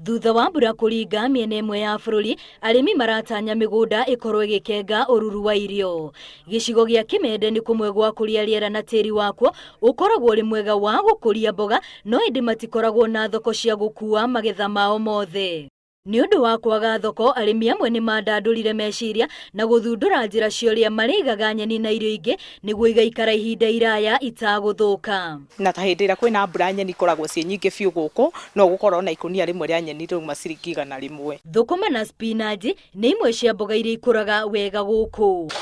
Thutha wa mbura kũringa mĩena ĩmwe ya bũrũri, arĩmi maratanya mĩgũnda ĩkorwo ĩgĩkenga ũruru wa irio. Gĩcigo gĩa Kĩmende nĩ kũmwe gwa kũrĩa rĩera na tĩri wakuo ũkoragwo ũrĩ mwega wa gũkũria mboga, no ĩndĩ matikoragwo na thoko cia gũkua magetha mao mothe. Nĩ ũndũ wa kwaga thoko, arĩmi amwe nĩ mandandũrire meciria na gũthundũra njĩra cia ũrĩa marĩigaga nyeni na irio ingĩ nĩguo igaikara ihinda iraya itagũthũka. Na ta hĩndĩ ĩrĩa kwĩna mbura nyeni ikoragwo ciĩ nyingĩ biũ gũkũ, no ũgũkora ona ikũnia rĩmwe rĩa nyeni rĩauma ciringi 100. Thũkũma na spinach nĩ imwe cia mboga iria ikũraga wega gũkũ.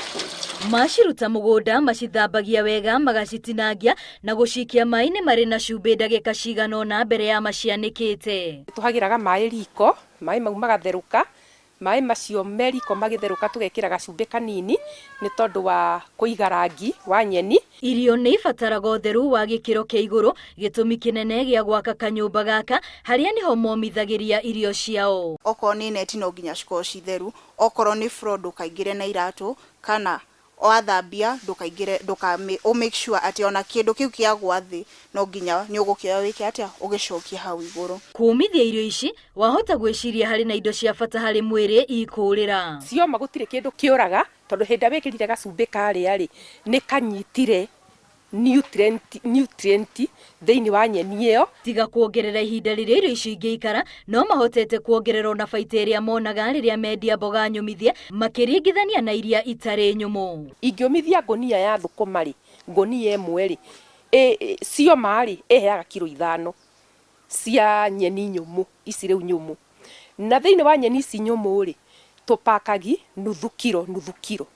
Maciruta mũgũnda macithambagia wega magacitinangia na gũcikia maĩ-inĩ marĩ na cumbĩ ndagĩka cigana ũna mbere ya macianĩkĩte. Tũhagĩraga maĩ riko, maĩ mau magatherũka, maĩ macio me riko magĩtherũka tũgekĩra gacumbĩ kanini nĩ tondũ wa kũiga rangi wa nyeni. Irio nĩ ibataraga ũtheru wa gĩkĩro kĩa igũrũ, gĩtũmi kĩnene gĩa gwaka kanyũmba gaka harĩa nĩho momithagĩria irio ciao. Okorwo nĩ neti no nginya cikorwo ci theru, okorwo nĩ floor ndũkaingĩre na iratũ kana wathambia ndũkaingĩre ndũka ũ make sure atĩ ona kĩndũ kĩu kĩagwa thĩ no nginya nĩ ũgũkĩoya wĩke atĩa ũgĩcokie hau igũrũ. Kũmithia irio ici, wahota gwĩciria harĩ na indo cia bata harĩ mwĩrĩ ikũrĩra. Cioma gũtirĩ kĩndũ kĩũraga tondũ hĩndĩ ĩrĩa wĩkĩrire gacumbĩ karĩa rĩ, nĩ kanyitire nutrient, nutrient thĩinĩ wa nyeni ĩyo. Tiga kuongerera ihinda rĩrĩa irio icio ingĩikara, no mahotete kuongerera ona baita ĩrĩa monaga rĩrĩa mendia mboga nyũmithie makĩringithania na iria itarĩ nyũmũ. Ingĩũmithia ngũnia ya thũkũma rĩ, ngũnia ĩmwe rĩ, cioma rĩ, ĩheaga kiro ithano cia nyeni nyũmũ, ici rĩu nyũmũ. Na thĩinĩ wa nyeni ici nyũmũ rĩ, tũpakagi nuthu kiro nuthu kiro.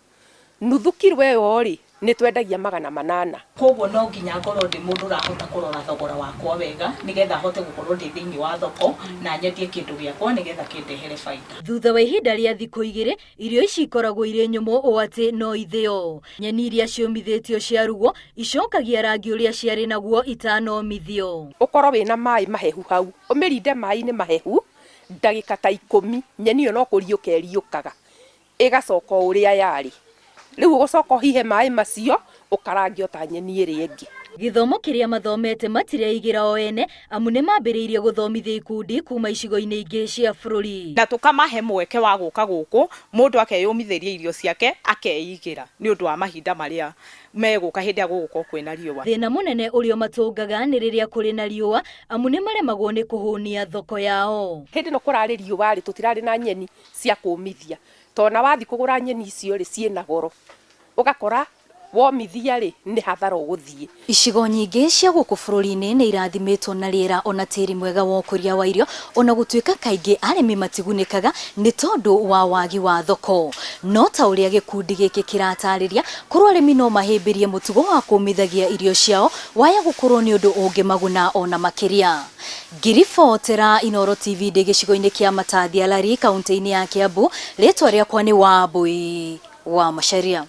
Nuthu kiro ĩyo rĩ, nĩ twendagia 800. Kwoguo no nginya ngorwo ndĩ mũndũ ũrahota kũrora thogora wakwa wega nĩgetha hote gũkorwo ndĩ thĩinĩ wa thoko na nyendie kĩndũ gĩakwa nĩgetha kĩndehere baita. Thutha wa ihinda rĩa thikũ igĩrĩ, irio ici ikoragwo irĩ nyũmũ ũũ atĩ no ithĩo. Nyeni iria ciũmithĩtio ciarugwo, icokagia rangi ũrĩa ciarĩ naguo itanomithio. Ũkorwo wĩna maĩ mahehu hau, ũmĩrinde maĩ-inĩ mahehu ndagĩka ta ikũmi, nyeni ĩyo no kũriũka ĩriũkaga. Ĩgacoka o ũrĩa yarĩ. Rĩu ũgũcoka ũhihe maĩ macio, ũkarange o ta nyeni ĩrĩa ĩngĩ. Gĩthomo kĩrĩa mathomete matireigĩra o ene amu nĩ mambĩrĩirie gũthomithia ikundi kuma icigo-inĩ ingĩ cia bũrũri. Na tũkamahe mweke wa gũka gũkũ, mũndũ akeyũmithĩria irio ciake akeigĩra nĩ ũndũ wa mahinda marĩa megũka hĩndĩ ĩrĩa gũgũkorwo kwĩna riũa. Thĩna mũnene ũrĩa ũmatũngaga nĩ rĩrĩa kũrĩ na riũa amu nĩ maremagwo nĩ kũhũnia thoko yao. Hĩndĩ ĩno kũrarĩ riũa-rĩ, tũtirarĩ na nyeni cia kũmithia. Tondũ ona wathiĩ kũgũra nyeni icio rĩ, ciĩna goro. Ũgakora womithia rĩ, nĩ hathara ũgũthiĩ. Icigo nyingĩ cia gũkũ bũrũri-inĩ nĩ irathimĩtwo na rĩera ona tĩri mwega wa ũkũria wa irio ona gũtuĩka kaingĩ arĩmi matigunĩkaga nĩ tondũ wa wagi wa thoko. No ta ũrĩa gĩkundi gĩkĩ kĩratarĩria, korwo arĩmi no mahĩmbĩrie mũtugo wa kũmithagia irio ciao, waya gũkorwo nĩ ũndũ ũngĩmaguna ona makĩria. Ngĩribotera Inooro TV ndĩ gĩcigo-inĩ kĩa Matathia Lari, kaũntĩ-inĩ ya Kiambu, rĩtwa rĩakwa nĩ Wambũi wa Macharia.